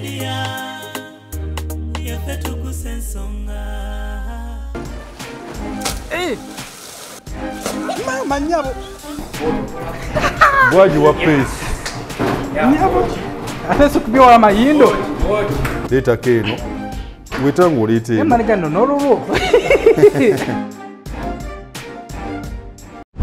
Media, yaffe tukusa ensonga. Mama nyabo. Bwaji wa peace. Nyabo. Ate sukubye mayindo. Leta keno. Wetangu lete. Emaniga no nolulwo.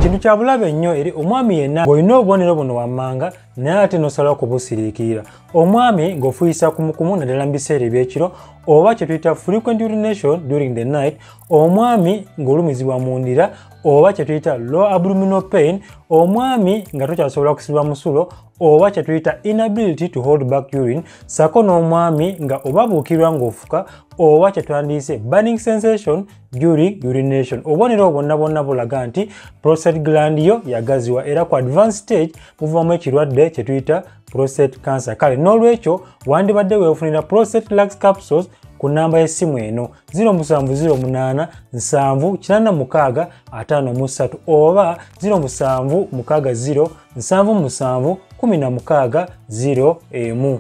Kintu kya bulabe nnyo eri omwami yenna ng'olina obubonero buno wammanga naye ate n'osalawo kubusiriikirira. Omwami ng'ofuuyisa kumukumu naddala mu biseera eby'ekiro oba kye tuyita frequent urination during the night, omwami ng'olumizibwa mu ndira oba kye tuyita low abdominal pain, omwami nga tokyasobola kusiba musulo oba kye tuyita inability to hold back urine, sako n'omwami nga obabuukirwa ng'ofuka oba kye twandiyise burning sensation during urination. Obubonero bwonna bwonna bulaga nti prostate gland yo yagaziwa era ku advanced stage muvaamu ekirwadde kye tuyita prostate cancer. Kale n'olwekyo wandibadde weefunira prostate relax capsules ku namba y'essimu eno 0708 7 86 53 oba 0760 77 16 01.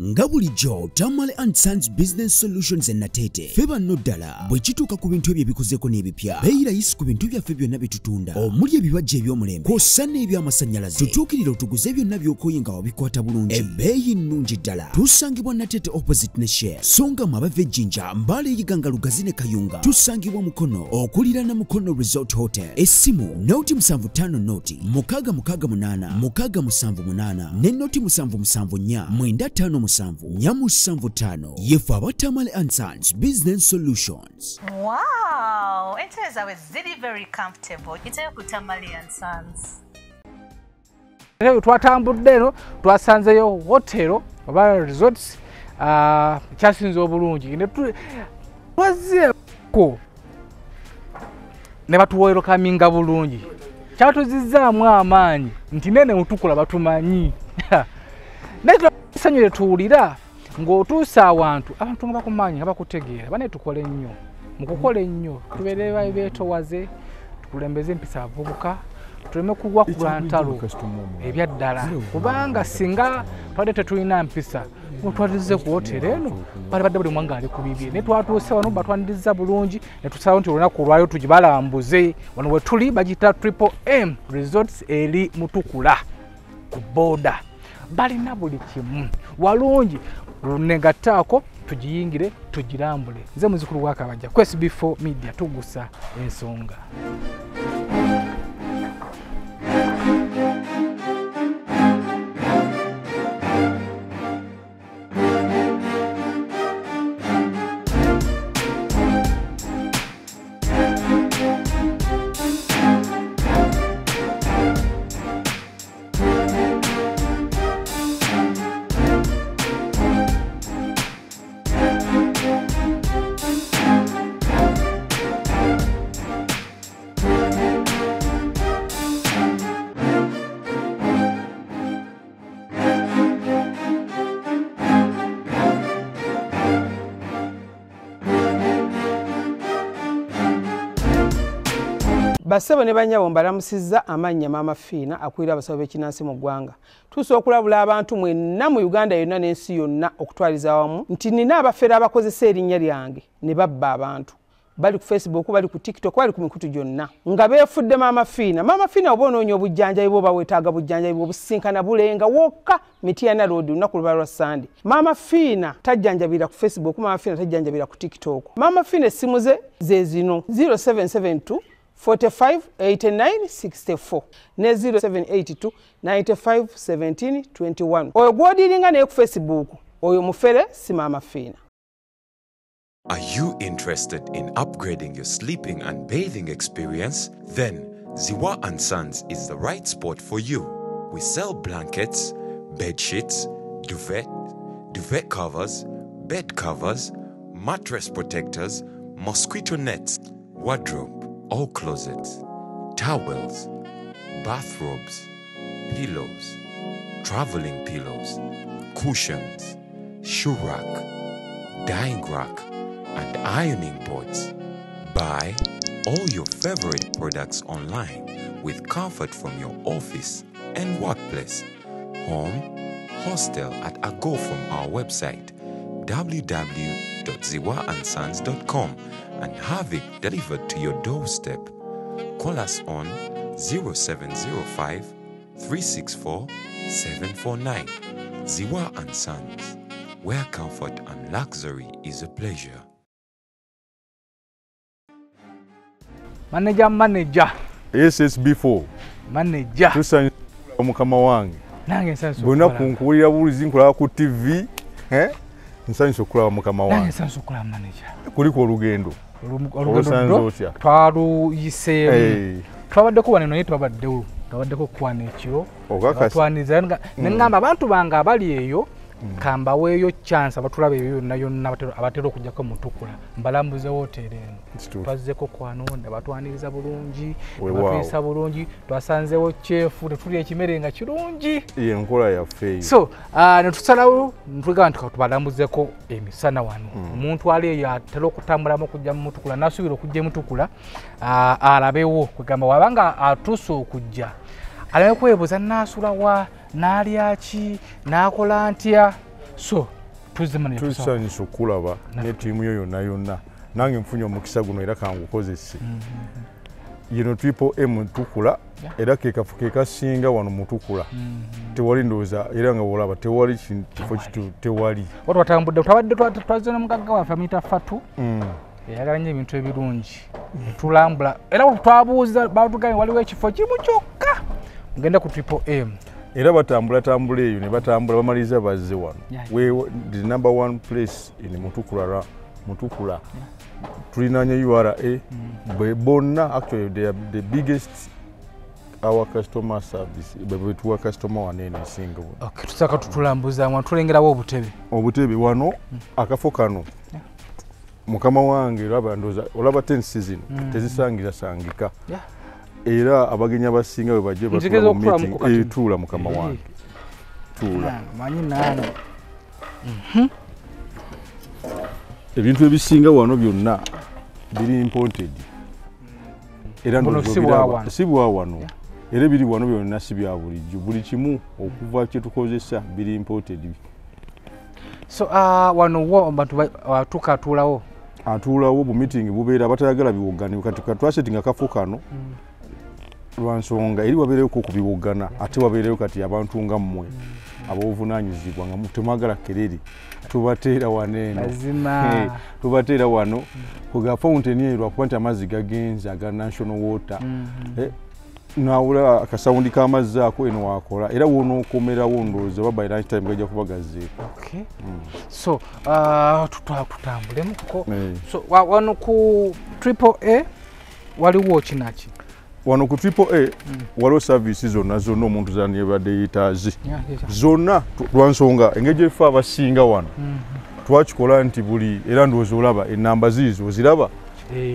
Nga bulijjo Tamale and Sons Business Solutions Natete ffe banno ddala bwe kituuka ku bintu ebyo ebikuzeeko n'ebipya beeyi layisi ku bintu byaffe byonna bye tutunda omuli ebibajja eby'omulembe kw'ossa n'ebyamasannyalaze tutuukirira otuguze byonna by'okooye nga wabikwata bulungi ebbeeyi nnungi ddala. Tusangibwa Natete opposite ne Shell, so nga mwe abava Ejjinja, Mbale, Iganga, Lugazi ne Kayunga. Tusangibwa Mukono okuliraana Mukono Resort Hotel. Essimu noti 75 noti 668 678 ne noti 774 957 475. Yefe aba Tamale and Sons Business Solutions. Wow, entebe zaabwe ziri very comfortable. Giteyo ku Tamale and Sons. Twatambudde eno twasanzeyo hotelo oba resorts kyasinze obulungi. Twazzeeko ne batuwerokaminga bulungi. Kyatuzizzaamu amaanyi nti nene mutukula batumanyi. Naye essanyu lye tuwulira ng'otuuse awantu abantu nga bakumanyi nga bakutegeera bane tukole nnyo. Mu kukola ennyo tubeere beetowaze, tukulembeze empisa abavubuka, tuleme kugwa ku lwantalo ebyaddala, kubanga singa twabadde tetulina mpisa twatuzze ku wotero eno balibadde buli mwanga ali ku bibye, naye twatuuse wano batwaniriza bulungi ne tusalawo nti olunaku olwayo tugibalambuze. Wano we tuli bagiyita Triple M Resorts eri Mutukula ku booda. Balina buli kimu walungi, negattaako tugiyingire tugirambule. Nze muzukulu wa Kabajja ku SB4 Media tugusa ensonga. Basebo ne bannyabo mbalamusizza amannya Maama Fiina akulira abasawo b'ekinnansi mu ggwanga. Tusobola okulabula abantu mwenna mu Uganda yonna n'ensi yonna okutwaliza awamu nti nina abafere abakozesa erinnya lyange ne babba abantu. Bali ku Facebook, bali ku TikTok, bali ku mikutu gyonna nga beefudde Maama Fiina. Maama Fiina oba onoonya obujjanjabi bw'oba weetaaga bujjanjabi obusinkana bulenga wokka Mityana Road olunaku luba lwa Sande. Maama Fiina tajjanjabira ku Facebook, Maama Fiina tajjanjabira ku TikTok. Maama Fiina essimu ze ze zino 0772 45 89 64 ne 0782 95 17 21. Oyo gw'odiringa naye ku Facebook oyo mufere si Maama Fiina. Are you interested in upgrading your sleeping and bathing experience? Then Ziwa and Sons is the right spot for you. We sell blankets, bed sheets, duvet, duvet covers, bed covers, mattress protectors, mosquito nets, wardrobe, all closets, towels, bathrobes, pillows, traveling pillows, cushions, shoe rack, dyeing rack, and ironing boards. Buy all your favorite products online with comfort from your office and workplace, home, hostel at a go from our website www.ziwaandsons.com and have it delivered to your doorstep. Call us on 0705 364 749. Ziwa and Sons, where comfort and luxury is a pleasure. Manager. SSB4. Manager. Tusanyusa mukama wange. Nange nsanyusa. Bonna kunkuwulira bulizi nkulaba ku TV, eh? Nsanyusa okulaba mukama wange. Nange nsanyusa okulaba manager. Kuliko olugendo. Olugendo twaluyiseemu. Twabaddeko wano naye twabaddewo. Twabaddeko kwana ekiro. Twaniza ne ngamba abantu bange abali eyo kambaweeyo chance abatulaba eyo yonna yonna abatera okujjako Mutukula mbalambuze woteeri eno. Twazzeko kwano ne batwaniriza bulungi, batuyisa bulungi, twasanzewo chefu tetulya ekimere nga kirungi. Enkola yaffe eyo. So ne tusalawo ntugamba nti tubalambuzeko emisana wano. Omuntu ali eyo atera okutambulamu okujja mu Mutukula n'asuubira okujja e Mutukula alabewo kwegamba wabanga atuuse okujja aleme kwebuuza naasula wa n'alya ki n'akola ntya. So tusanyusa okulaba ne ttiimu yo yonna yonna. Nange nfunye omukisa guno era kangukozese. Yino Triple M Mutukula era ke kafo ke kasinga wano Mutukula. Tewali ndowooza era nga bw'olaba tewali kifo kitu tewali. Watambudde twabadde twazze n'omugagga waffe amuyita Fatu. Eyagala nnyo ebintu ebirungi. Tulambula era twabuuza batugambye waliwo ekifo kimu kyokka mugende ku Triple M. Era batambula tambula eyo ne batambula bamaliriza bazze wano. We the number one place in Mutukula. Mutukula. Tulinanye URA bonna actually they are the biggest our customer service betuwa customer wanene singa. Okay, tusaka tutulambuza mwa tulengerawo obutebe. Obutebe wano akafo kano. Mukama wange olaba ndoza olaba 10 season tezisangira sangika. Era abagenyi abasinga bwe bajje batula mu meeting tuula mukama wange. Tuula. Manyi nani. Ebintu ebisinga wano byonna biri imported. Era ndoza si bwa wano. Era biri wano byonna si bya bulijjo. Buli kimu okuva kye tukozesa biri imported. So wano wo abantu tukatuulawo. Atuulawo bu meeting bubeera abatayagala biwogana kati twasettinga akafo kano. Lwansonga eri wabeereyo ku kubiwogana ate wabeereyo kati abantu nga mmwe ab'obuvunaanyizibwa nga temwagala kerere tubateera wano eno. Mazima. Tubateera wano kuga fountain eyo lwakuba nti amazzi gagenze aga national water. Nawula akasawundi k'amazzi ako eno wakola era wonookomerawo ndowooza oba by lunch time gajja kuba gazzeeko. Okay. So tutambulemuko. So wano ku Triple A waliwo kinaki? Wano ku Triple A waliwo services zonna zonna omuntu zandibadde yeetaaze. Zonna lwansonga engeri efe abasinga wano twakikola nti buli era ndowooza olaba ennamba ziizo oziraba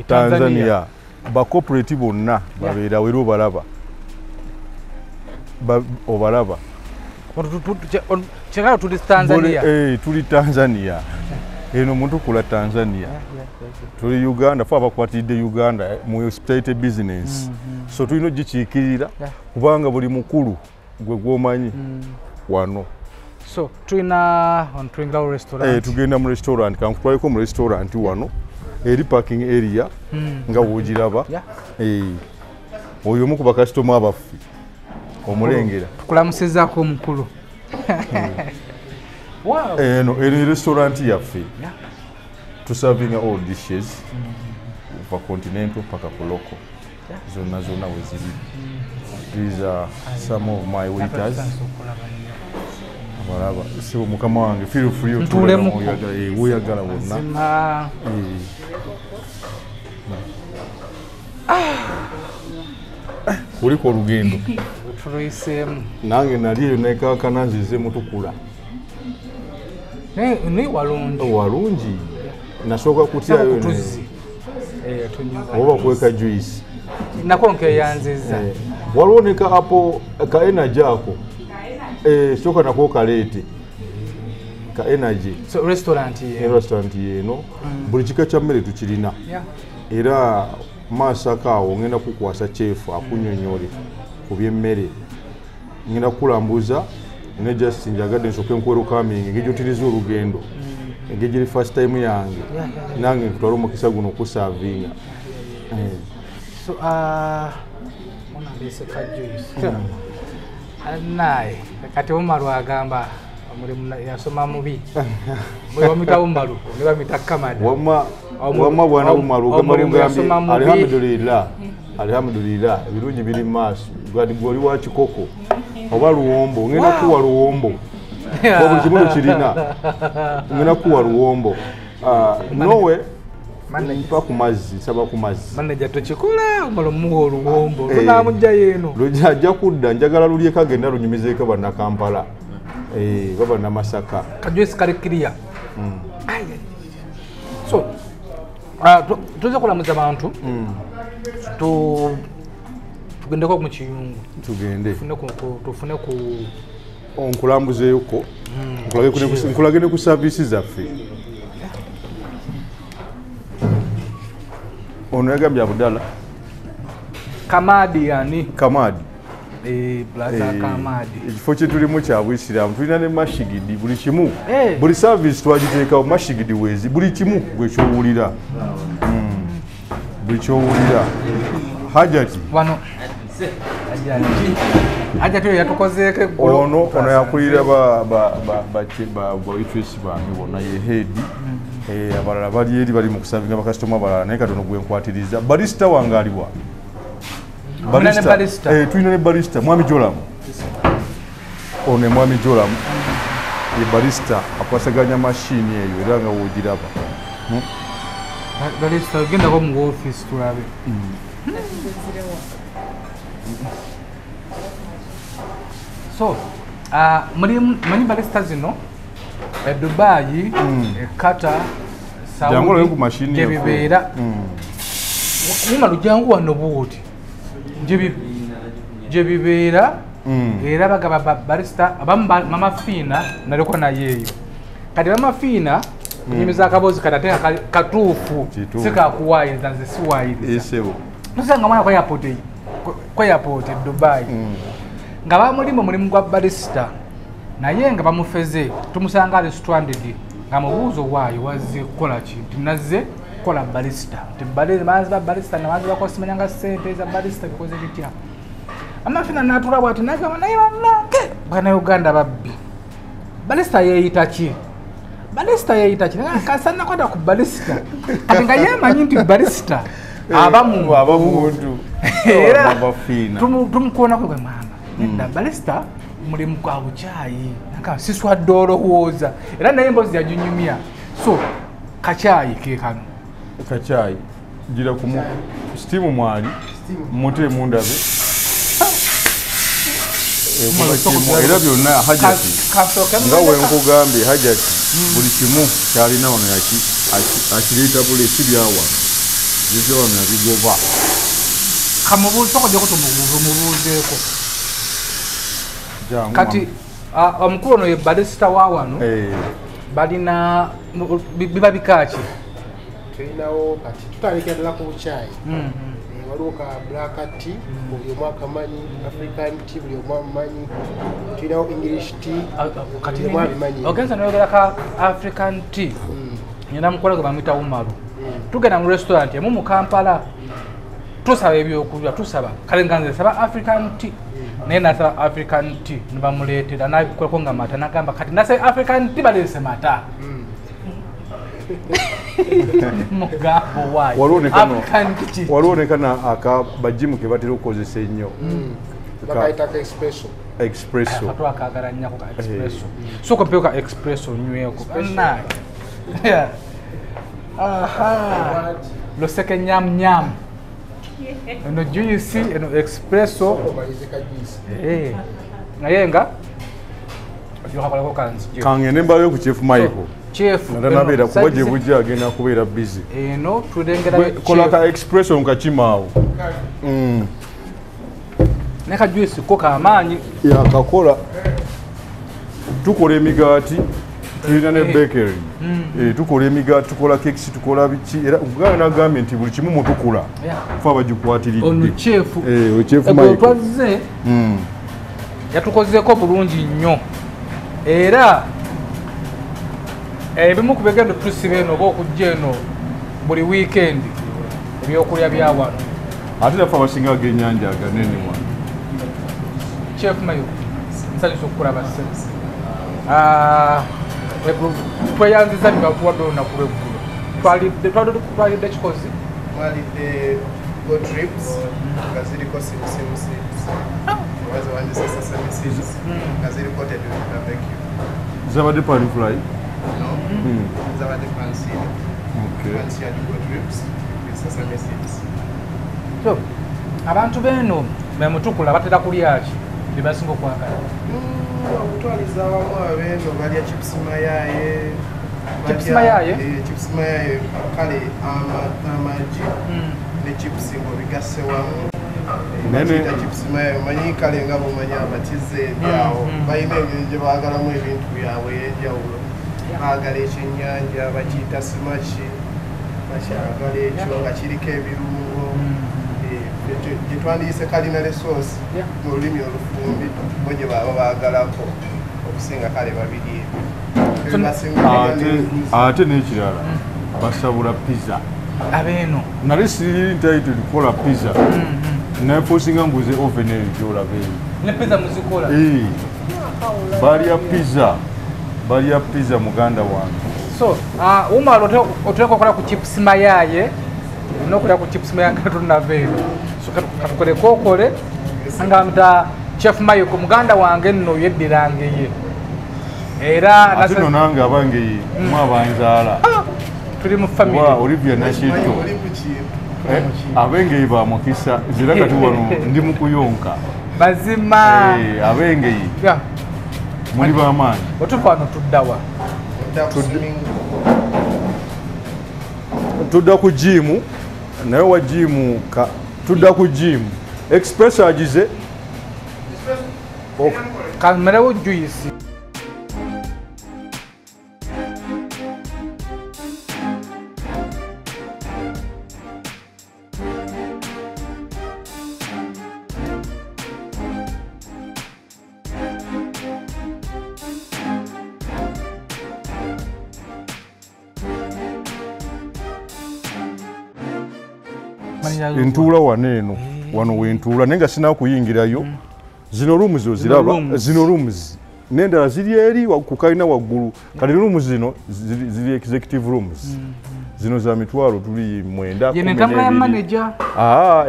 Tanzania ba corporate bonna babeerawo era obalaba. Obalaba. Kyekala tuli Tanzania. Tuli Tanzania. Eno Mutukula Tanzania. Tuli Uganda, fe abakwatidde Uganda mu hospitality business. So tulina ogikiikirira kubanga buli mukulu gwe gw'omanyi wano. So tulina tulingirawo restaurant. Tugenda mu restaurant, kankutwaleko mu restaurant wano. Eri parking area nga w'ogiraba. Oyo omu ku bakasitoma abaffe omulengera. Tukulamusizaako omukulu. Wow. Eno eri restaurant yaffe. Tuservinga all dishes kuva continental paka ku local. Zonna zonna we ziri. These are some of my waiters. Abalaba sibo mukama wange feel free otuulemu oyagala wonna. Kuliko olugendo. Tuluyiseemu. Nange nali eyo nekaakana nzize Mutukula. Naye walungi. Walungi. Nasooka kutyayo oba kweka juice. Nako nkeyanziza. Waliwo ne ka apple ka energy ako. Sooka nako kaleete. Ka energy. So restaurant ye. Restaurant yeno. Buli kika kya mmere tukirina. Era maaso awo ngenda kukwasa chef akunyonyole ku by'emmere. Ngenda kukulambuza Ne just njagadde nsooke nkuwelcominga engeri gy'otiriza olugendo, engeri giri first time yange, nange nkutwala omukisa guno okuservinga. So onandeese ka juice naye kati Umaru agamba omulimu yasoma mubi, bamuyita Umaru ne bamuyita Kamada. Wamma wamma bwana Umaru ogamba bugambye alhamdulillah, alhamdulillah, ebirungi biri mu maaso. Gati gwe oli wa kikoko oba luwombo, ngenda kuwa luwombo, buli kimu kirina, ngenda kuwa luwombo. Nowe mpa ku mazzi, nsaba ku mazzi. Manager tokikola, Umaru muwa oluwombo lunamugjayo eno. Ajja kudda, njagala lulyeko agenda lunyumizeeko Bannakampala, oba Bannamasaka. Kajuice kali clear. So tuze kulamuza abantu, tugendeko mu kiyungu, tugende tufune ku onkulambuzeeyoko, nkulage ne ku service zaffe. Ono yagambye Abdalla Kamadi, yani Kamadi, Plaza Kamadi. Ekifo kye tulimu kya Buisiraamu, tulina ne mashigidi, buli kimu, buli service twagiteekawo, mashigidi weezi, buli kimu gwe kyowulira, buli kyowulira. Hajati wano Hajati oyo yatukozeeko eggulo. Ono yakulira ba waitress bange bonna, ye head. Abalala bali eri bali mu kusavinga bakasitoma abalala, naye katono gwe nkwatiriza. Barista wange aliwa? Barista. Tulina ne barista Mwami Jolamu. Ono Mwami Jolamu ye barista akwasaganya mashini eyo era nga w'ogiraba. Barista gendako mu office tulabe. So manyi barista zino e Dubai, e Qatar, Saudi gye bibeera. Umaru jangu wano bw'oti gye bibeera, era bagaba barista abamu. Mama Fiina naliko naye eyo. Kati Mama Fiina kunyumiza akaboozi kati ate nga katuufu, si kakuwaayiriza, nze siwaayiriza. Nosanga mwana kwa airport e Dubai nga bamulimu omulimu gwa barista, naye nga bamufeze, tumusanga ali stranded, nga mubuuzo waayo wazze kukola ki, nti nazze kukola barista, nti banzi ba barista nabanzi bakosimanyanga ssente za barista bikoze bitya. Mama Fiina n'atula bw'ati n'agamba, naye bannange Bannayuganda babbi, barista yeeyita ki? Barista yeeyita ki? Kasanakwata ku barista kati nga yeemanyi nti barista aba muntu, era tumukoonako gwe maama nedda, barista mulimu gwa bukyayi, siswadde olowooza, era naye emboozi yaginyumya. So kakyayi ke kano kakyayi gira ku sitiimu mwali mute mundabe era byonna. Hajati nga wenkugambye Hajati buli kimu kyalina wano akireeta buli si byawano ebyo wano yabigoba. Kamubuuzeko gyeko tumubuuzeeko. Kati omukulu ono ye barista wa wano, balina biba bikaaki? Tulinawo kati tutandikira ddala ku bukyayi. Waliwo ka black tea buli omu akamanyi, African tea buli omu amumanyi, tulinawo English tea buli omu abimanyi. Ogenza noyogera ka African tea, nina mukola gwe bamuyita Umaru. Tugenda mu restaurant emu mu Kampala, tusaba ebyokulya, tusaba kale nga nze saba African tea, naye nasaba African tea nebamuleetera nabikolako nga mata, nagamba kati nasaba African tea baleese mata. Mugambo waayo waliwo ne kano aka bajimu ke batera okukozesa ennyo, bakayita ka espresso. Espresso katwakagala nnyako ka espresso. Sooka mpewo ka espresso nyweko. Aha, luseke nyam nyam, eno juice, eno espresso. Naye nga kangende mbalayo ku Chef Michael. Chef natanabeera kuba gye bujja agenda kubeera busy. Eno tulengera kola ka espresso nkakimaawo ne ka juice ko kamaanyi yakakola. Tukola emigaati, tulina ne bakery, tukola emigaati, tukola cakes, tukola biki, era omuganda nagambye nti buli kimu mutukula fe abagikwatiridde. Ono Chef Chef Michael twazze yatukozeeko bulungi nnyo. Era ebimu ku bigendo tusiba eno oba okujja eno buli weekend ebyokulya bya wano. Ate naffe abasinga ag'ennyanja aganene wano. Chef Mayo, nsanyusa okukulaba ssebo. Tweyanziza bye batuwadde olunaku lw'eggulo. Twalidde kikozi? Twalidde goat ribs nga ziriko simsim seeds. Oba ziwandiise sesame seeds nga ziri coated with barbecue. Zabadde pan fry? No. Zabadde pan seared. Okay. Pan seared goat ribs with sesame seeds. So, abantu b'eno bemutukula batera kulya ki bye basinga okwagala? Okutwaliza awamu abeeno balya chips mayaaye. Chips mayaaye? Chips mayaaye kale amagi ne chips ng'obigasse wamu. Bakiyita chips mayaaye, omanyi kale nga bw'omanyi abatize ebyawo balina engeri gye baagalamu ebintu byabwe ey'enjawulo. Baagala ekyennyanja bakiyita simaki, bakyagala ekyo nga kiriko ebirungo. Gye twandiyise culinary sauce mu lulimi olufumbi bo gye baba baagalako okusinga kale babiri ebyo. Ate n'ekirala basabula pizza. Abeeno nali siri entitled kukola pizza, naye nguze oven eyo gy'olaba eyo. Ne pizza muzikola? Balya pizza, balya pizza muganda wange. So umala oteekwa okukola ku chips mayaaye, olina okulya ku chips mayaaye nga tunnava eno. So katukoleko okole nga nta Chef Mayuko muganda wange nno yeddiranga ye. Era ate nno nange abange mwabanzaala. Tuli mu family. Wa Olivia Nashito. Abengeyi ba mukisa nzira kati wano ndi mu kuyonka. Mazima. Abengeyi. Muli b'amaanyi. Otufa wano tuddawa? Tudda ku gym, naye wa gym tudda ku gym. Express agize. Kammerewo juice. Entuula wano eno, wano wentuula naye nga sinakuyingirayo. Zino rooms oziraba, zino rooms n'endala ziri eri ku kalina waggulu. Kati rooms zino ziri executive rooms. Zino za mitwalo tuli 9. Yeno entambula ya manager?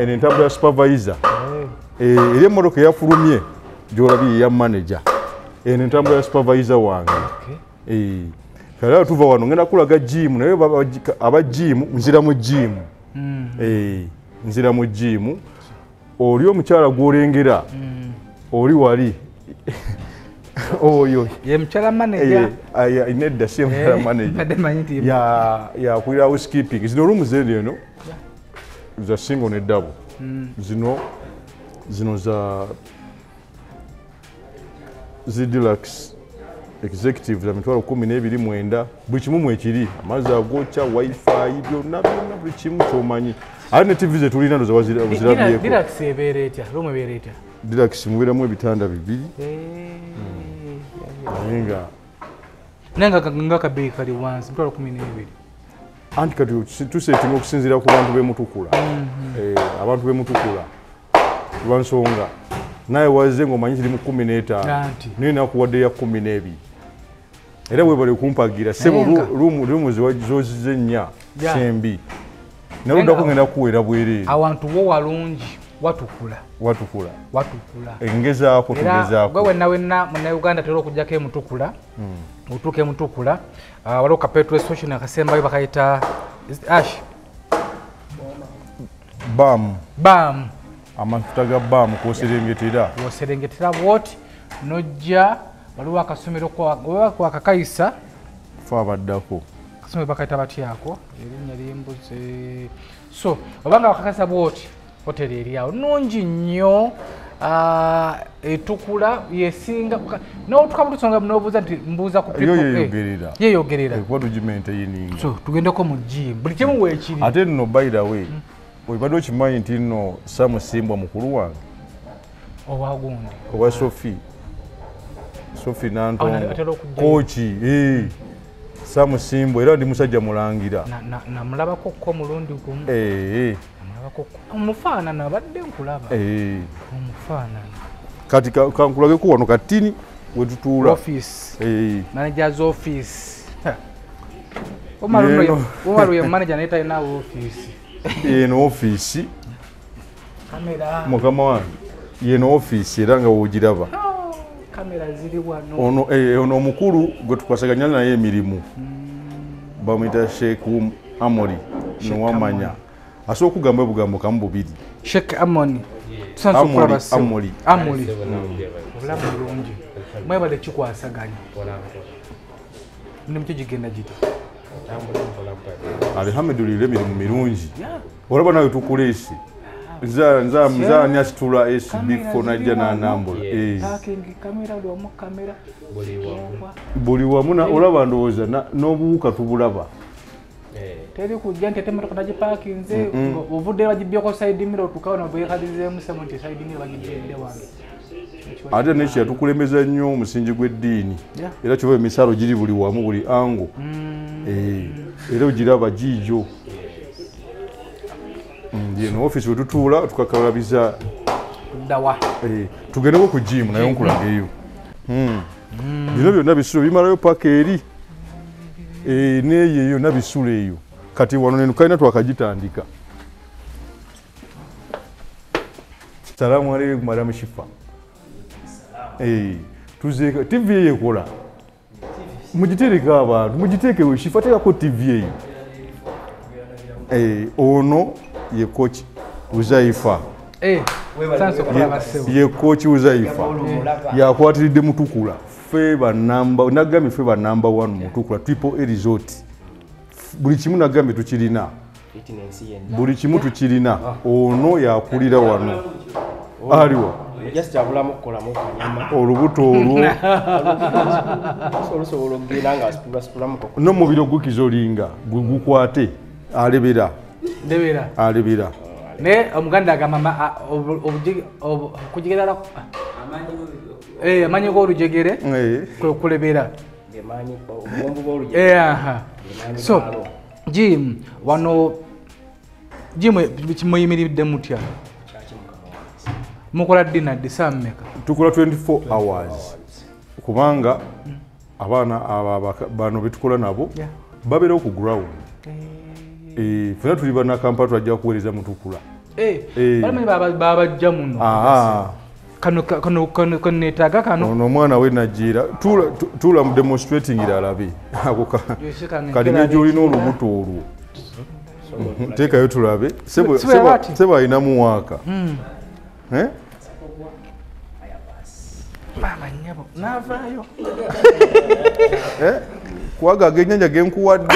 Eno entambula ya supervisor. Eri emmotoka eyafulumye gy'olabye ya manager. Eno entambula ya supervisor wange. Kale tuva wano ngenda kulaga gym, naye aba gym nzira mu gym. Nzira mu gym. Oli omukyala gw'olengera oli wali oyo ye mukyala manager? Nedda si mukyala manager, yakulira housekeeping. Zino rooms eno za single ne double. Zino za zi deluxe executive za mitwalo 12,900. Buli kimu mwekiri, amazzi agokya, wifi, byonna byonna buli kimu ky'omanyi. Ate ne TV zetulina ndo zirabyeko. Deluxe ebeera etya? Room ebeera etya? Deluxe mubeeramu ebitanda 2. Naye nga nga kabeeyi kali wansi, mitwalo 12. Anti kati tusetinga okusinziira ku bantu b'emutukula. Abantu b'emutukula lwa nsonga naye wazze ng'omanyi kiri mu 15, naye nakuwadde ya 12. Era weebale kumpagira ssebo. Ruumu zozize 4 sembi. Naluddako ngenda kuweera bwereere. Awantu wo walungi, watukula. Watukula. Watukula. Engezaako tugezaako. Gwe wenna wenna Munnayuganda tera okujjako emutukula. Otuuka emutukula, waliwo ka petrol station akasembayo bakayita Ash. Bam. Bam. Amafuta ga bam kwoserengetera. Kwoserengetera bw'oti n'ojja waliwo akasomero kwa Kakayisa. Fe abaddako. Akasomero bakayita batyako erinnya limbuze. So obanga bakakasa bw'oti hoteri eri awo nnungi nnyo, etukula yesinga n'otuka butusonga n'obuuza nti mbuuza ku people. Yeeyogerera. Yeeyogerera. Kuba tugimaintaininga. So tugendeko mu gym buli kimu weekiri. Ate nno by the way, obadde okimanyi nti nno Sam Simbwa mukulu wange owa gundi owa Sophie. Sophie Nantongo kochi Sam Simbo era ndi musajja mulangira namulabako ko mulundi gumu omufaanana abadde nkulaba omufaanana kati kankulageko wano katini wetutuula office manager's office Omaru ye manager naye talina office eno office kamera mukama wange yeno office era nga wogiraba kamera ziri wano ono ono omukulu gwe tukwasaganya naye emirimu bamuyita Sheikh Amori nowamanya asobola okugamba obugambo kamu bubiri Sheikh Amoni Amori Amori obulamu bulungi mwebale kikwasaganya emirimu gigenda giti alhamdulillah emirimu mirungi olaba nawe tukuleese nza nyasitula SB4 najja n'anambula kamera buli wamu kamera buli wamu olaba ndowooza n'obuwuka tubulaba teri kujja nti ate emmotoka nagipakinze ovuddeyo bagibyeko side mirror otuukawo nobwekalizeemu semo nti side mirror bagibyedde wano ate nekyo yatukulembeza nnyo omusingi gw'eddiini era kyova emisaalo giri buli wamu buli ango era ogiraba giijo yeno office wetutuula tukakalabiza dawa tugendeko ku gym nayo nkulageyo bino byonna bisulo bimalayo paka eri neeyo yonna bisulo eyo kati wano neno kalina twakagitandika salamu aleikum madam Shifa tuzeeka TV eyo ekola mugitereke abantu mugiteekewo Shifa teekako TV eyo ono ye coach Uzaifa ye coach Uzaifa yakwatiridde Mutukula fe banamba nagambye fe banamba 1 Mutukula Triple A Resort buli kimu nagambye tukirina buli kimu tukirina ono yakulira wano aliwa just abulamu okukolamu kanyama olubuto olwo olusobola okugenda nga asitula n'omubiri ogukiza olinga gukwate alebera ndebera alebera naye omuganda agamba okujegerera amanyi g'olujegere kwe kulebera so Jim wano Jim muyimiridde mutya mukola ddi na ddi saa mmeka tukola 24 hours kubanga abaana bano betukola nabo babeerawo ku ground fena tuli bannakampala twajja kuweereza Mutukula balamanyi babajja muno kano neetaaga kano ono omwana we najjiira tuula mu demonstrating alabe ako kalinga gy'olina olubuto olwo teekayo tulabe sebo alinamu waaka maama nnyabo naavaayo kuwaga ag'ennyanja genkuwadde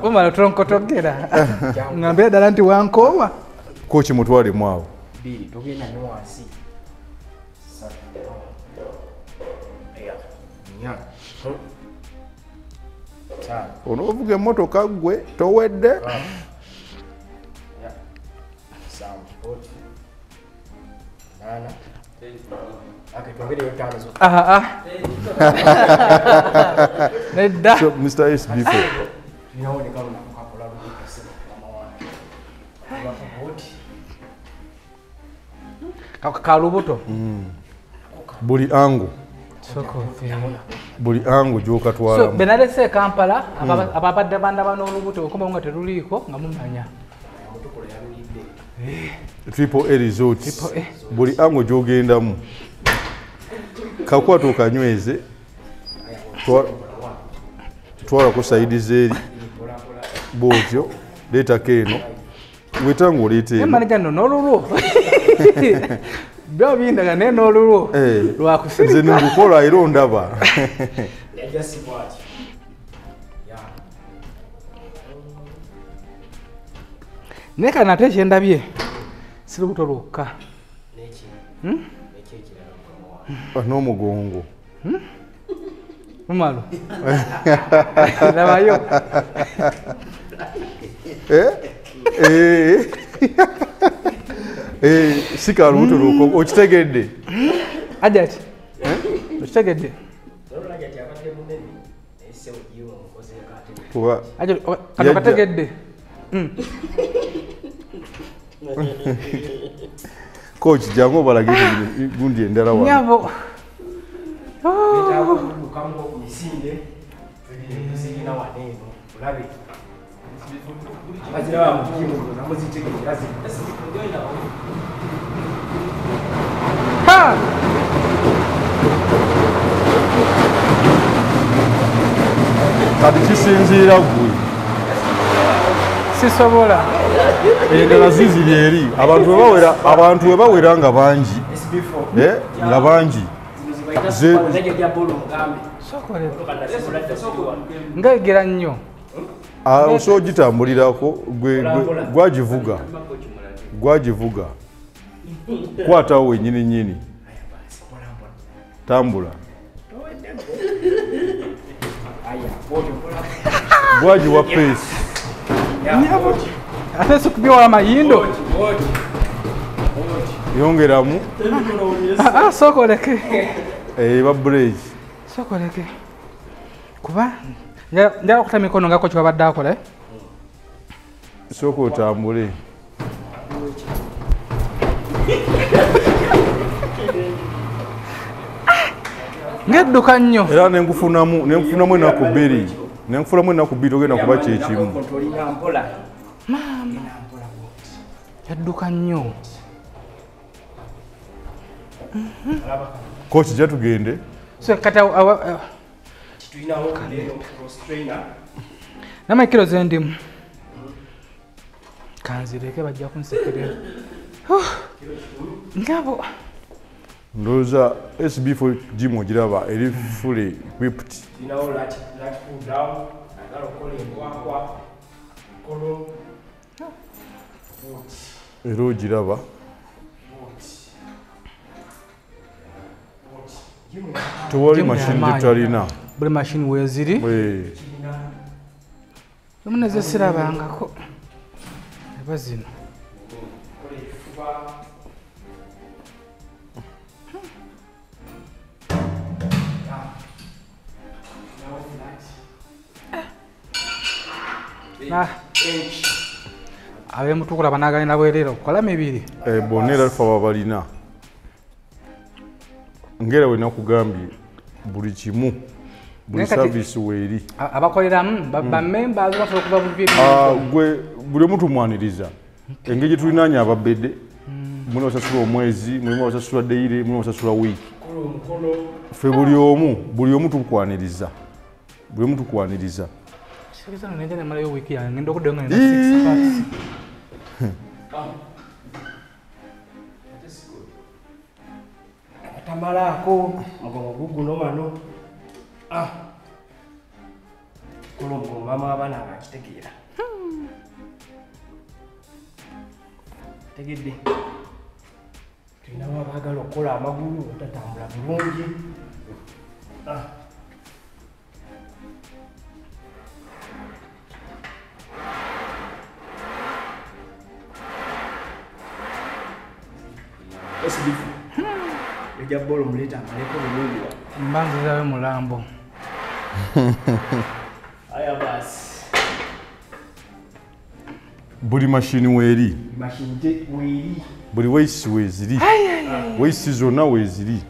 omala tonkotogera ngambira ddala nti wankoowa koki mutwalemu awo onoovuga emmotoka ggwe towedde Nedda. So, Mr. SB4. Kalubuto. Buli ango. Buli ango gy'okatwalamu. So benalese Kampala ababadde banda bano olubuto okoma nga teruliiko nga mumanya. Triple A Resort. Buli ango gy'ogendamu. Kakwata okanyweze twalako sayidi zeeri bw'otyo leetako eno wetanga oleeta eno. Manager nno n'olulwo byo bindaga naye n'olulwo lwakusirika. Nze ngukola era ondaba. Naye kano ate kyendabye si lubuto lwokka. N'omugongo. Mumalo. Labayo. Si ka lubuto lwokka, okitegedde? Ajati, okitegedde? Ajati, kano kategedde? Coach, jangu obalage gundi endala wano. Nyabo. Ha! Kati kisinziira ggwe. Sisobola. Endala ziziri eri. Abantu we bawera nga bangi. Nga bangi. Ngegera nnyo. Osobola ogitambulirako gwagivuga. Gwagivuga. Kwatawo wennyini nnyini. Tambula. Gwagiwa pace. Ate sikubyola mayindo. Yongeramu. Sooka oleke. Eba break. Sooka oleke. Kuba njagala okuta mikono nga coach wabadde akola. Sooka otambule. Ngedduka nnyo. Era nenkufunamu ennaku bbiri. Nenkufunamu ennaku bbiri ogenda kuba kyekimu. Maama. Yadduka nnyo. Coach, jja tugende. So kati nama kilo zendimu. Kanzireke bajja kunsekerera. Ngabo. Ndowooza SB4 gym ogiraba eri fully equipped. Era ogiraba. Tewali mashini gye tutalina. Buli mashini weeziri. Emu nazo sirabangako. Eba zino. Ab'emutukula banaaganya bwereere okukola mibiri. Bonna era tufa babalina. Ngera we nakugambye buli kimu, buli service weeri. Abakoleramu bammemba basobola okuva buvi. Gwe buli omu tumwaniriza. Engeri gye tulinaanye ababedde, mulimu abasasula omwezi, mulimu abasasula daily, mulimu abasasula wiiki. Ffe buli omu tukwaniriza. Buli omu tukwaniriza. Kitegeeza nno nenja nemalayo wiiki yange ngenda okuddayo nga nina 6 packs. Tamalaako mugongo guguno wano. Kola omugongo maama w'abaana nga akitegeera. Tegedde. Tulinawo abaagala okukola amagulu obutatambula bulungi. SB4. Ejja bolo muleeta amaleko bulungi. Mba nzizayo mulambo. Aya basi. Buli mashini weeri. Mashini weeri. Buli weisi weeziri. Weisi zonna weeziri.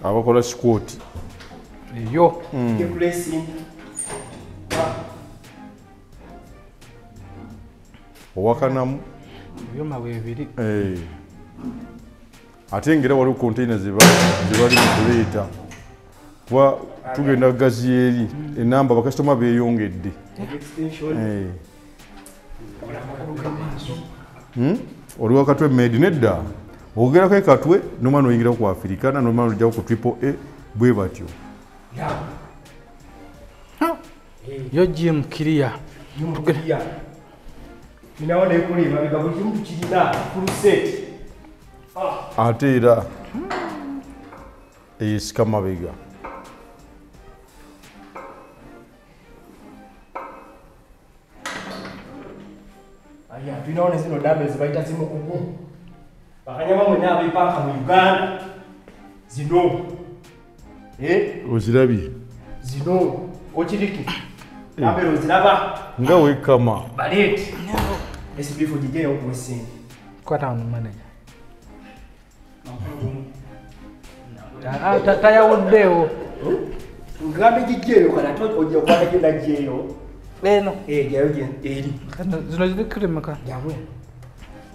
Abakola squat. Eyo. Owakanamu. Ebyuma bwebiri. Ate ngera waliwo container ze bali mu kuleeta. Kuba tugenda gazi eri enamba bakasitoma beeyongedde. Oli wa Katwe Med nedda. Ogerako e Katwe n'omwana oyingira ku Africana n'omwana ojjako ku Triple A bwe batyo. Yo gym clear. Ninaona ekuli emabega buli kimu tukirina full set. Ate era eyesika mabega. Tulinawo ne zino dambe zibayita zimukugu. Bakanyama mwenna abeepanka mu Uganda. Zino. Ozirabye. Zino. Okiriki. Dambe oziraba. Nga weekama. Baleete. SB4 gijeyo okuwa essente. Kwata wano manager. Tayawuddewo. Ngambe gijeyo kana ate ojja okwata gye naggyeyo. Eno. Gyayo eri. Zino ziri kiro mmeka? Gyabwe.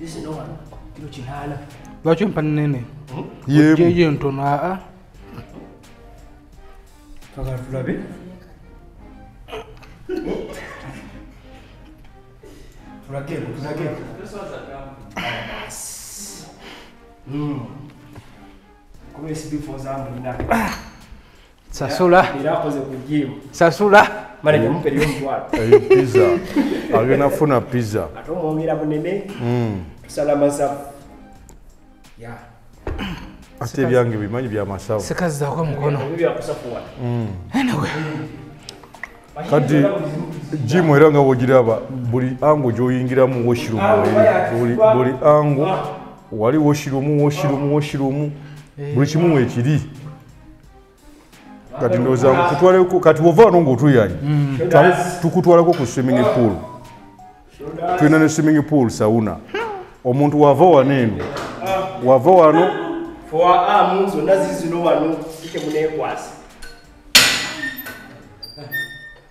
Zino wano kiro 8. Lwaki ompa nnene? Oggyeyo entono aa. Twagala tulabe. Tulageko tulageko. Kuba SB4 zamulina. Sasula. Era akoze ku gym. Sasula. Manager mumpe omutwalo. Eyo pizza. Agenda kufuna pizza. Ate omwongera munene. Tusala masavu. Ya. Ate ebyange bimanyi bya masavu. Sikazzaako mukono. Ebyakusafuwa. Anyway. Kati gym era nga bw'ogiraba buli ango gy'oyingiramu washroom buli ango wali washroom washroom washroom buli kimu weekiri. Kati ndowooza nkutwaleko kati bw'ova wano ng'otuyanye tukutwalako ku swimming pool. Tulina ne swimming pool sauna. Omuntu wava wano eno wava wano forearm zonna zizino wano kike muneekwasa.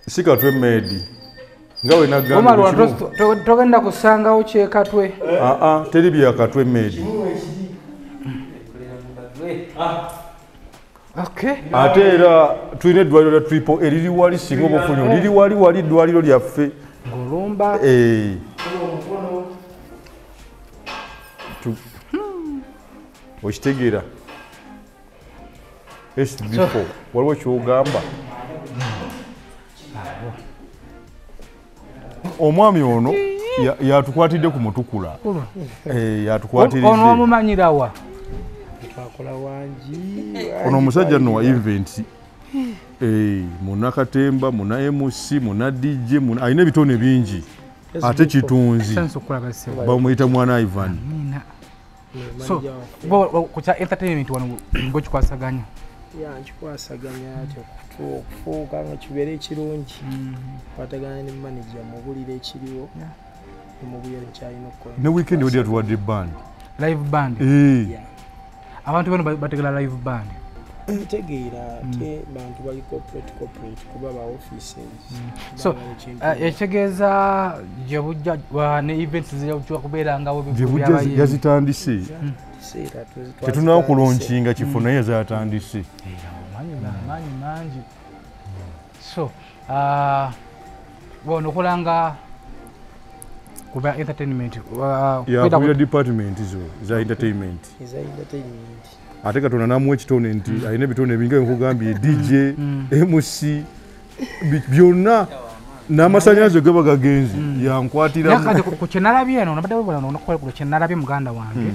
Sikatwe medi nga we nagamba togenda kusangawo kyekatwe. Teri byakatwe medi. Okay. Ate era tulina eddwaliro lya Triple A liri wali singa obufunyo liri wali wali eddwaliro lyaffe. Ngolumba. Okitegeera. SB4 waliwo ky'ogamba. Omwami ono yatukwatidde ku Mutukula. Yatukwatiridde. Ono omumanyirawa? Twakola wangi. Ono omusajja nno wa event. Munnakatemba, munna MC, munna DJ, alina ebitone bingi. Ate kitunzi. Bamuyita mwana Ivan. So, ku kya entertainment wano ng'okikwasaganya? Ya, nkikwasaganya atyo okufuuka nga kibeere ekirungi. Kwatagana ne manager mubulire ekiriwo. Mubulire nkyalina okukola. Ne weekend odi atuwadde band. Live band. Abantu bano bategera live band. Ntegeera ate bantu bali corporate kuba ba offices. So ekitegeeza gye bujja ne events zijja kubeerangawo by'abayimbi. Yazitandise. Tetunnaba kulonkinga kifo naye yazatandise. Amaanyi mangi. So wano okolanga kuba entertainment. Yakulira department zo za entertainment. Eza entertainment. Ate Katonda n'amuwa ekitone nti alina ebitone bingi nkugambye DJ, MC byonna n'amasannyalaze gaba gagenze yankwatiramu. Ku kye nalabye eno nabadde webula n'okukola ku kye nalabye muganda wange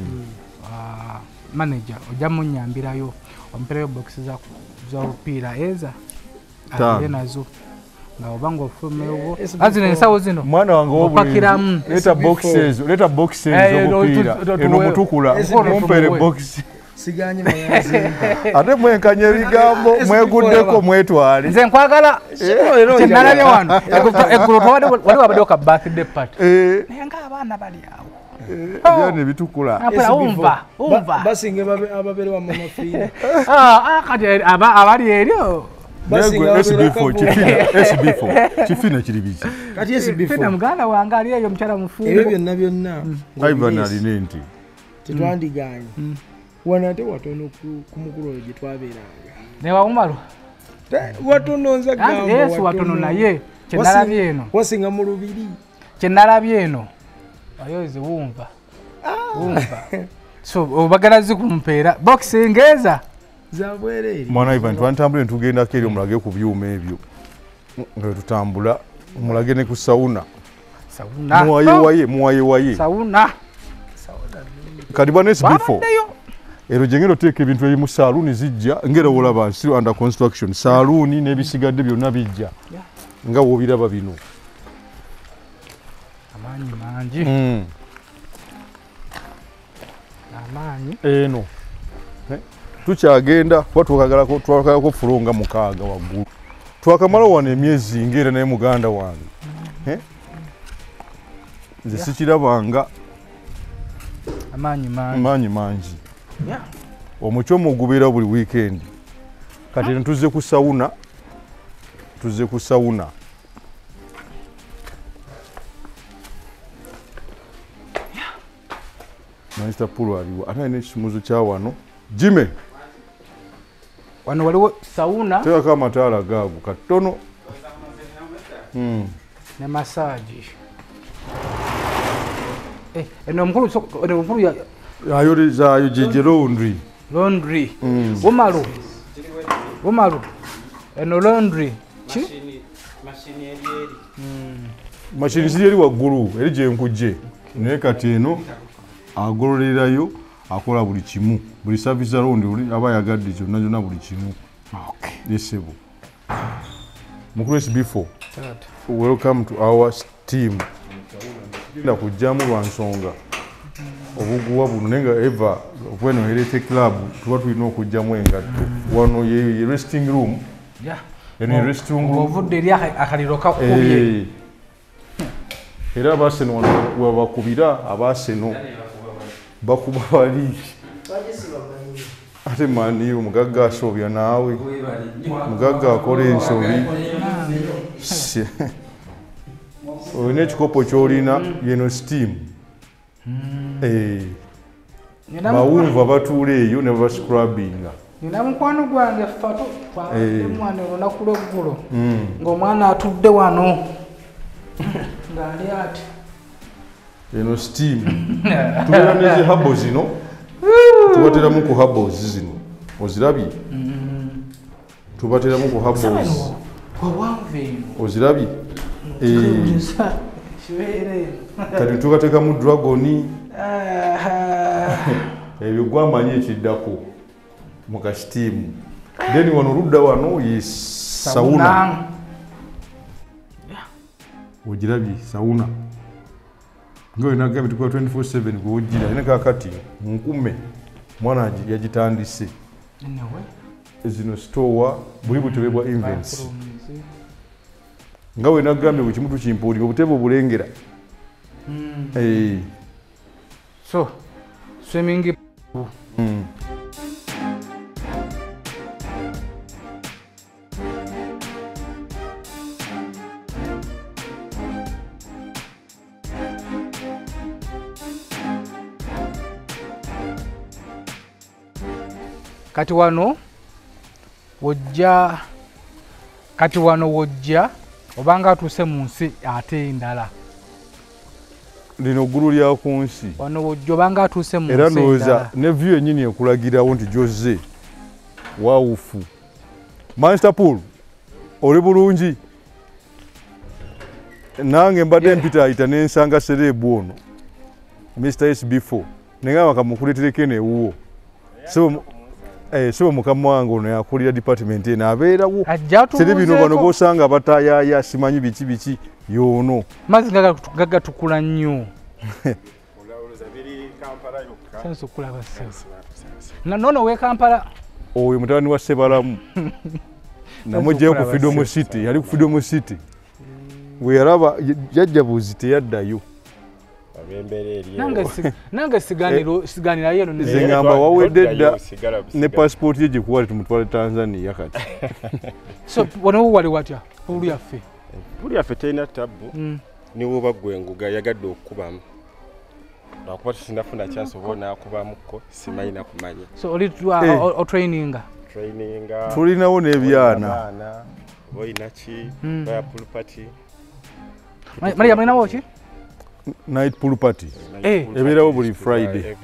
manager ojja munnyambirayo ompereyo box za obupiira eza agende nazo nga oba ng'ofulumyewo azino ensawo zino mwana wange opakiramu. Leeta boxes, leeta boxes z'obupiira eno Mutukula mumpere box. Siganye mayanzimba. Ate mwenkanya ebigambo mweguddeko mwetwale. Nze nkwagala kye nalabye wano eggulo wali wabaddewo ka birthday party naye ng'abaana bali awo Ebyana ebitukula. Umva, umva. Basinga ababeere wa Mama Fiina. Kati abali eryo. SB4 kifina, SB4 kifina kiri biki? Kati SB4. Fina muganda wange ali eyo mukyala mufumbo. Ebyo byonna byonna. Ivan alina ente. Tetwandiganye. Wano ate watono ku mukulu oyo gye twabeeranga. Ne wawumalwa? Watono nze gamba. Yesu watono naye kye nalabye eno. Wasinga mu lubiri. Kye nalabye eno. Ayozi wumva. Wumva. So obagala zikumpeera boxing eza. Zabwerere. Mwana Ivan twantambule tugendako eri omulage ku byuma ebyo. Nga tutambula omulage ne ku sauna. Sauna. Muwaye waye, waye. Sauna. Kati bwana SB4. Ero jengero teeka ebintu ebimu saaluuni zijja ngera wolaba still under construction saaluuni n'ebisigadde byonna bijja nga w'obiraba bino. Amaanyi mangi. Amaanyi eno tukyagenda kuba twagalako fulonga 6 waggulu. Twakamala wano emyezi ng'era naye muganda wange nze sikirabanga amaanyi mangi. Omukyomo gubeera buli weekend. Kati tuzze ku sauna, tuzze ku sauna. Mr. Pool aliwo ate alina ekisumuzo kya wano. Jimmy, wano waliwo sauna, teekako amataala gaago katono ne massage. Eno omukulu ayolezaayo gye laundry. Laundry. Umaru eno laundry ki mashini eri mashini ziri eri waggulu eri gye nkujje, naye kati eno agololerayo akola buli kimu, buli service laundry aba ayagadde kyonna kyonna buli kimu. Yesebo mukulu SB4, welcome to our team. Genda kujjamu lwa nsonga obuguwa buno, naye nga eva okweno Herete Club tuba tulina okujjamu engatto. Wano ye resting room. Eno resting room ovudde eri akaliro kakubye. Era abaseno wano webakubira abaseno bakuba bali ate mani omugagga asobya naawe, mugagga akola ensobi. Olina ekikopo ky'olina yeno steam. Bawunva batuula eyo ne babascrubbinga. Nina mukwano gwange Fatu twabadde mwana olunaku lw'eggulo ng'omwana atudde wano ng'ali ati eno steam. Tubeera ne zi habo zino, tubateramu ku habos zino, ozirabye? Tubateramu ku habos, ozirabye? Kati tukateekamu dragoni ebyo gwamanyi ekiddako mu kasitiimu. Then wano oludda wano ye sauna, ogirabye sauna nga wenagambye tukola 24/7 gweogira ine kakati nkume mwana yagitandise. Zino store buli butebe bwa invents nga wenagambye buli kimu tukimpuulira obutebe obulengera. So swimming pool. Kati wano wojja, kati wano wojja obanga atuuse mu nsi ate endala. Lino ggulu lya ku nsi. Wano wojja obanga atuuse mu nsi endala. Era ndowooza ne view yennyini ekulagirawo nti gy'ozze waawufu. Master Pool, oli bulungi? Nange mbadde mpitaayita ne nsanga sereebu ono Mr. SB4 ne ngamba kamukuleetereko eno ewuwo. Sebo mukama wange ono yakulira department eno abeerawo. Seri bino bano b'osanga bataayaaya simanyi biki biki y'ono. Mazzi gagatukula nnyo. Nono w'e Kampala. Oyo mutabani wa Ssebalamu. Namuggyayo ku Freedom City, yali ku Freedom City. Bwe yalaba yajja buzi teyaddayo. Nange siganirayo eno. Nze ngamba wawedde dda ne passport ye gye tumutwale Tanzania kati. So wano wali watya pool yaffe? Pool yaffe terina tabbu, ne woba ggwe enguga yagadde okukubamu. Lwakuba tusinafuna chance oba onaakubamuko simanyi nakumanya. So oli otraininga? Traininga. Tulinawo n'ebyana. Oba olina ki, oba pool party. Maria mulinawo ki? Night pool party. Ebeerawo buli Friday.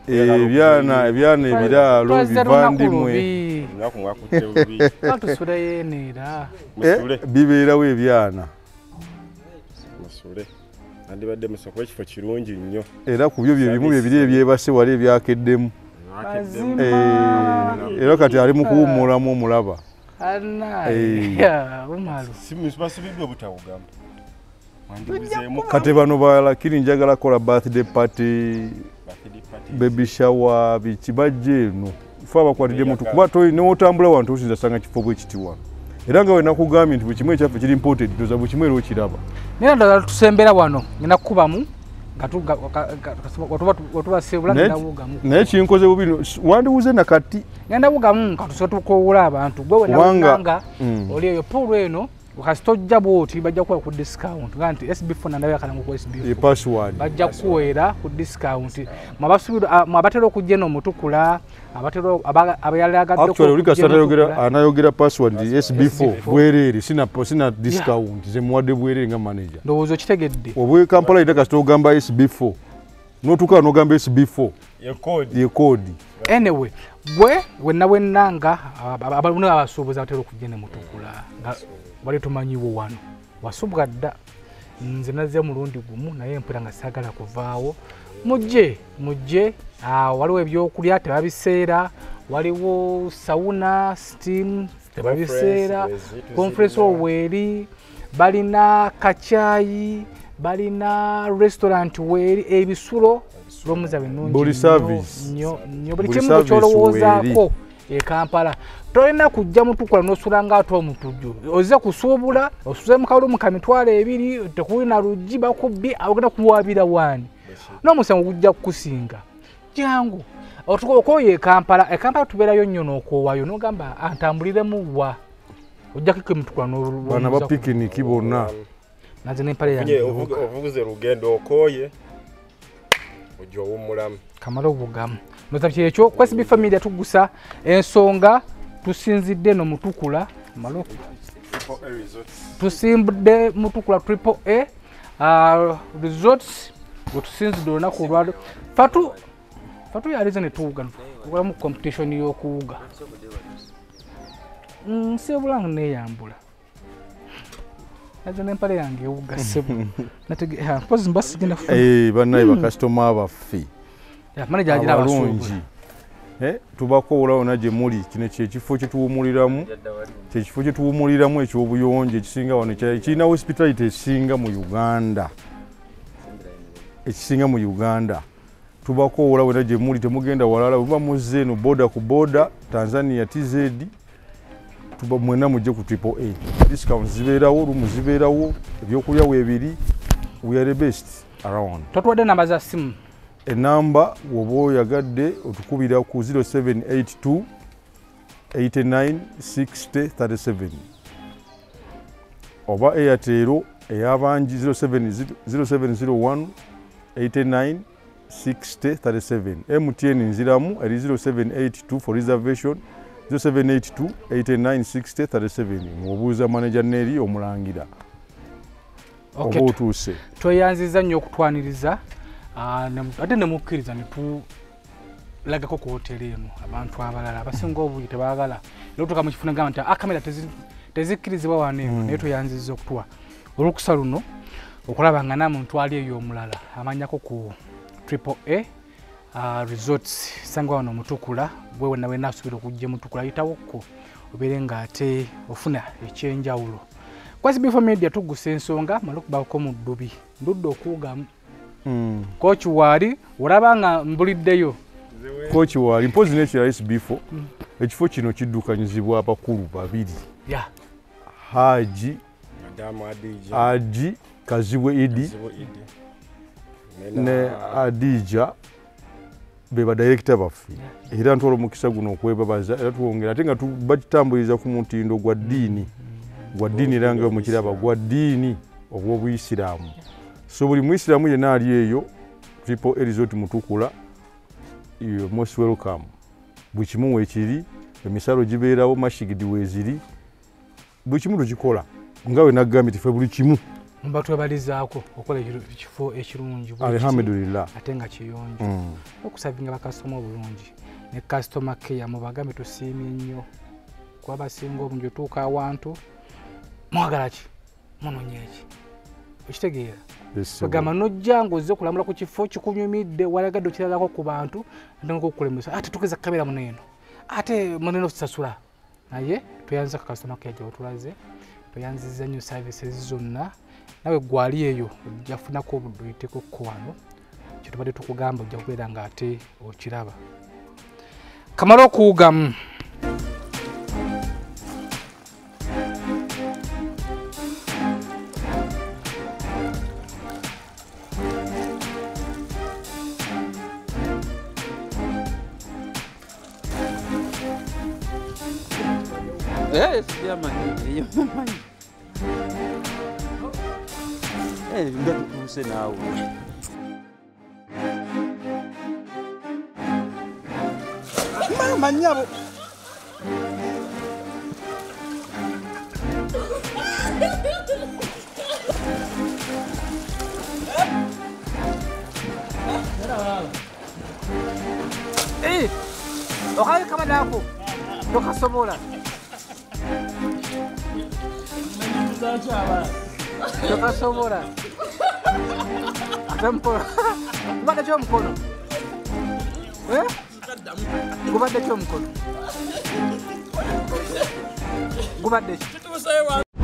Ebyana ebyana ebiraalo bivandimwe. Tusule yeneera. Bibeerawo ebyana. Musule. Andibadde musoko ekifo kirungi nnyo. Era ku byo bye bimu bye biri ebyebase wali ebyakeddemu. Era kati ali mu kuwummulamu omulaba. Umaru. Basibiddwa obutawugamba. Kati bano balakiri njagala kola birthday party, baby shower, biki bajje eno. Fe abakwatidde mutu kuba n'otambula wantu osinza sanga kifo bwe kiti wano. Era nga we nakugambye nti buli kimu ekyaffe kiri imported, ndoza buli kimu era okiraba. Naye ndowooza tusembera wano ngenda kukubamu nga watubaseebula ngenda wugamu. Naye kinkoze bubi wandiwuze nakati. Ngenda wugamu nga tusobola tukoowoola abantu. Gwe wenna oli eyo pool eno kasita ojja bw'oti bajja kuwa ku discount nga nti SB4 nandabye akalango ku SB4. E password. Bajja kukuweera ku discount. Mwe abatera okujja eno Mutukula, abatera abayalagadde Actually oli kasita anayogera password SB4 bwereere sina discount ze muwadde bwereere nga manager. Ndowooza okitegedde. Obwe Kampala ita kasita ogamba SB4. N'otuuka n'ogamba SB4. Ye code. Anyway, gwe wenna wenna nga abalimu abasuubuzi abatera okujja eno Mutukula nga wali tumanyiwo wano wasubwa dda. Nze nazze mulundi gumu naye mpera nga saagala kuvaawo. Mujje waliwo ebyokulya tebabiseera, waliwo sauna steam tebabiseera, conference hall weeri, balina kacyayi, balina restaurant weeri, ebisulo romuza binungi buli service nnyo nnyo buli kimu kyolowoozaako e Kampala. Tolina kujja Mutukula n'osula nga ate omutujju. Ozze kusuubula, osuze mu kalumu ka 20,000, tekulina luggi bakubbi, ogenda kuwabira waani. N'omusango gujja kukusinga. Jangu. Okooye e Kampala, e Kampala tubeerayo nnyo n'okoowayo n'ogamba antambuliremu wa. Ojjako e Mutukula Bano ba picnic bonna. Nanze n'empale yange. Ovuze lugendo okooye. Ojja owummulamu. Kamala obugamu. Ndowooza kyekyo ku SB Family tugusa ensonga tusinzidde eno Mutukula tusimbudde Mutukula Triple A Resorts wetusinzidde olunaku olwaleero. Fatu yalize ne tuwuga tukolamu competition y'okuwuga. Nseebula nga neeyambula. Nazo n'empale yange ewuga ssebo. Mpozi mba sigenda kufuna. Bannaye bakasitoma baffe. Manager agira abasuubula. Tubakoowoola wonna gye muli, kino kyekifo kye tuwummuliramu, kyekifo kye tuwummuliramu eky'obuyonjo ekisinga wano, kirina hospitality esinga mu Uganda. Ekisinga mu Uganda. Tubakoowoola wonna gye muli, temugenda walala, bwe muba muzze eno border ku border, Tanzania TZ, tuba mwenna mujje ku Triple A. Discounts zibeerawo, rooms zibeerawo, ebyokulya weebiri, we are the best around. Totuwadde namba za ssimu. Enamba woba oyagadde otukubira ku 0782 89 60 37 oba Airtel ey'abangi 0701 89 60 37. MTN nziramu eri 0782 for reservation 0782 89 60 37. Ng'obuuza manager Neri omulangira. Oba otuuse. Tweyanziza nnyo okutwaniriza. Ate ne mukkiriza ne tulagako ku hoteri eno abantu abalala abasinga obungi tebaagala era otuuka mu kifo ne gamba nti kamera tezikkirizibwa wano eno, naye tweyanzizza okutuwa olukusa luno okulaba nga namuntu ali eyo omulala amanyako ku Triple A Resorts sanga wano Mutukula. Gwe wenna wenna asuubira okujja Mutukula yitawokko obeere ng'ate ofuna ekyenjawulo. Ku SB4 Media tugusa ensonga male okubako mu ddubi ndudde okuwugamu. Kochi waali olaba nga mbuliddeyo. Kochi waali mpozi n'ekirala SB4 ekifo kino kiddukanyizibwa abakulu babiri. Haji Haji Kazibwe Idi ne Adija be badirekita baffe. Era ntwala omukisa guno okwebabaza era tuwongera ate nga bakitambuliza ku mutindo gwa ddiini. Gwa ddiini era nga mukiraba gwa ddiini ogw'Obuyisiraamu. So buli Muyisiraamu yenna ali eyo Triple A Resort Mutukula, you're most welcome. Buli kimu weekiri, emisalo gibeerawo, mashigidi weeziri, buli kimu tukikola. Nga we nagambye nti ffe buli kimu. Mba twebalizaako okukola ekifo ekirungi Alhamdulillah. Ate nga kiyonjo. Okusavinga bakasitoma obulungi ne customer care mubagambe tusiimye nnyo kuba basinga obungi otuuka awantu mwagala ki munoonya ki okitegeera. Bagamba nojja ng'ozze okulambula ku kifo kikunyumidde walagadde okiralako ku bantu ate ng'okukulemesa ate tukeza kamera muno eno ate munene otusasula. Naye tweyanziza ka customer care gye otulaze, tweyanziza nnyo services zonna. Nawe gwali eyo ojja kufunako obudde oyiteko ko wano, kye tubadde tukugamba ojja kubeera ng'ate okiraba. Kamala okuwugamu. Nga tutuuse naawe. Maama nnyabo. Okabe kama nako tokasobola. Tokasobola. Ate mpola. Kubadde ki omukono? Gubadde ki omukono? Gubadde ki?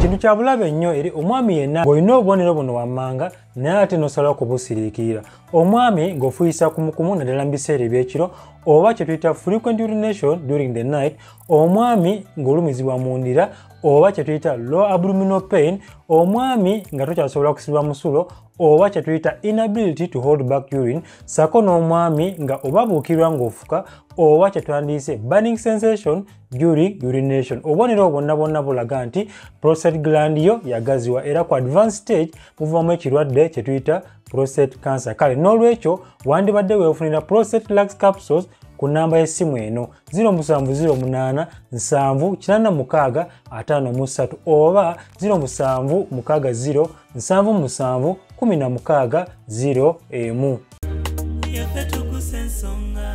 Kintu kya bulabe nnyo eri omwami yenna ng'olina obubonero buno wammanga naye ate n'osalawo kubusiriikirira. Omwami ng'ofuuyisa kumukumu naddala mu biseera eby'ekiro oba kye tuyita frequent urination during the night, omwami ng'olumizibwa mu ndira oba kye tuyita low abdominal pain, omwami nga tokyasobola kusiba musulo oba kye tuyita inability to hold back urine, ssaako n'omwami nga obabuukirwa ng'ofuka oba kye twandiyise burning sensation during urination. Obubonero obwo bwonna bwonna bulaga nti prostate gland yo yagaziwa era ku advanced stage muvaamu ekirwadde kye tuyita prostate cancer. Kale n'olwekyo wandibadde weefunira prostate relax capsules ku namba y'essimu eno 0708 7 86 53 oba 0760 77 16 01. Yaffe tukusa ensonga.